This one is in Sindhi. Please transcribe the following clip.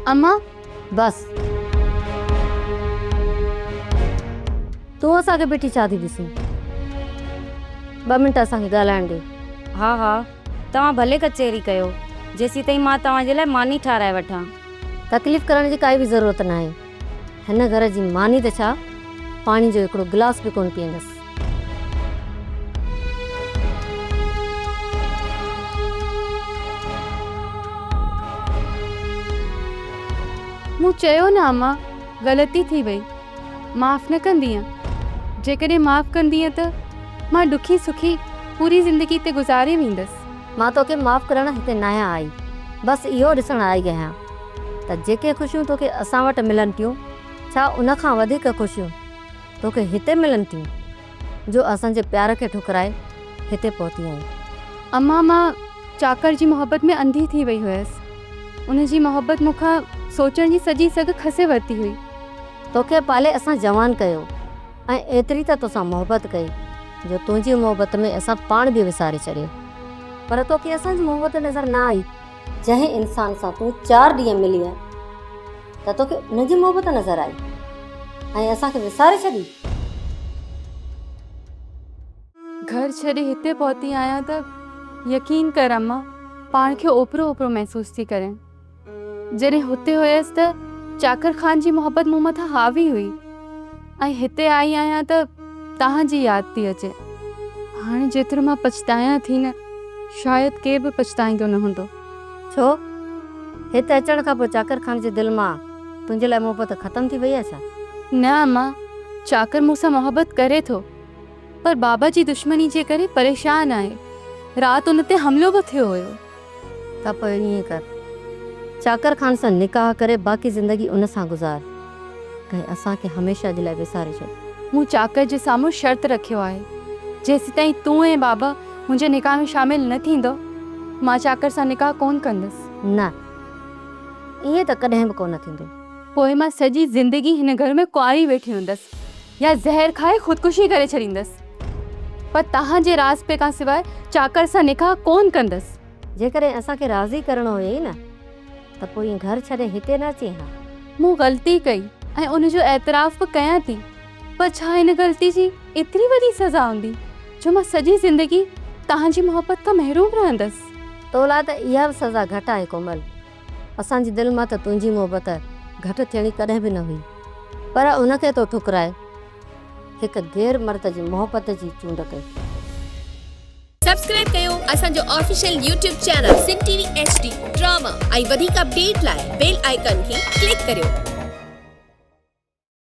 اما! بس! تون اسان کي بيٺي ڇا ٿي ڏسين؟ ٻه منٽ اسان کي ڳالهائڻ ڏي. ها ها، توهان ڀلي ڪچهري ڪيو، جيسيتائين مان توهان جي لاء ماني ٺاهرائي وٺان. تڪليف ڪرڻ جي ڪائي به ضرورت ناهي. هن گهر جي ماني ته ڇا، پاڻي جو هڪڙو گلاس به ڪونه پيئندس. مون چيو نه امان، غلطي ٿي وئي. معاف نه ڪندينء؟ جيڪڏهن معاف ڪندينء ته مان ڏکي سکي پوري زندگي هتي گذاري ويندس. مان توکي معاف ڪرڻ هتي ناهيان آئي، بس اهو ڏسڻ آئي آهيان ته جيڪي خوشيون توکي اسان وٽ ملن ٿيون، ڇا ان کان وڌيڪ خوشيون توکي هتي ملن ٿيون، جو اسان جي پيار کي ٺڪرائي هتي پهتي آهين. امان مان چاڪر جي محبت ۾ انڌي ٿي وئي هيس. ان جي محبت مون کان سوچڻ جي سڄي سگهه کسي ورتي هئي. توکي پالي اسان جوان ڪيو ۽ ايتري ته توسان محبت ڪئي جو تنهنجي محبت ۾ اسان پاڻ به وساري ڇڏيو. پر توکي اسان جي محبت نظر نه آئي. جنهن انسان سان تون چار ڏينهن ملينء ته توکي ان جي محبت نظر آئي ۽ اسان کي وساري ڇڏي. گهر ڇڏي هتي پهتي آهيان ته يقين ڪر امان پاڻ کي اوپرو اوپرو محسوس ٿي ڪريان. جڏهن هتي هيس ته چاڪر خان جي محبت مون مٿان حاوي هئي ۽ هتي آئي آهيان ته توهان جي ياد ٿي اچي. هاڻي جيترو مان پڇتايان ٿي نه شايد ڪير به پڇتائيندو نه هوندو. ڇو؟ هتي اچڻ کان پوء چاڪر خان جي دل مان تنهنجي لاء محبت ختم ٿي وئي آهي ڇا؟ نه امان، چاڪر مون سان محبت ڪري ٿو. پر بابا جي دشمني جي ڪري پريشان آهي. رات ان تي حملو به ٿيو هيو. ته پوء ائين ڪر. چاڪر خان سان نڪاح ڪري باقي زندگي ان سان گذار ۽ اسان کي هميشه جي لاء وساري ڇڏ. مون چاڪر جي سامهون شرط رکيو آهي. جيسيتائين تون ۽ بابا منهنجي نڪاح ۾ شامل نه ٿيندؤ، مان چاڪر سان نڪاح ڪونه ڪندس. نه. ائين ته ڪڏهن به ڪونه ٿيندو. پوء مان سڄي زندگي هن گهر ۾ ڪنواري ويٺي هوندس يا زهر کائي خودڪشي ڪري ڇڏيندس. پر توهان جي راضپي کان سواء چاڪر سان نڪاح ڪونه ڪندس. جيڪڏهن اسان کي راضي ڪرڻو هيئي نه ته پوء ائين گهر ڇڏي هتي نه اچين ها. مون غلطي ڪئي ۽ ان جو اعتراف به ڪيان ٿي، پر ڇا ان غلطي جي ايتري وڏي سزا هوندي جو مان سڄي زندگي توهان جي محبت کان محروم رهندس؟ تو لاء ته اها به سزا گهٽ آهي ڪومل. اسان جي دل مان ته تنهنجي محبت گهٽ ٿيڻي ڪڏهن به نه هئي، پر ان کي تو ٺڪرائي هڪ غير مرد جي محبت جي چونڊ ڪئي. سبسڪرائب ڪيو اسان جو official YouTube channel Sindh T V H D drama ۽ وڌيڪ اپڊيٽ لاء بيل آئيڪان کي ڪلڪ ڪريو.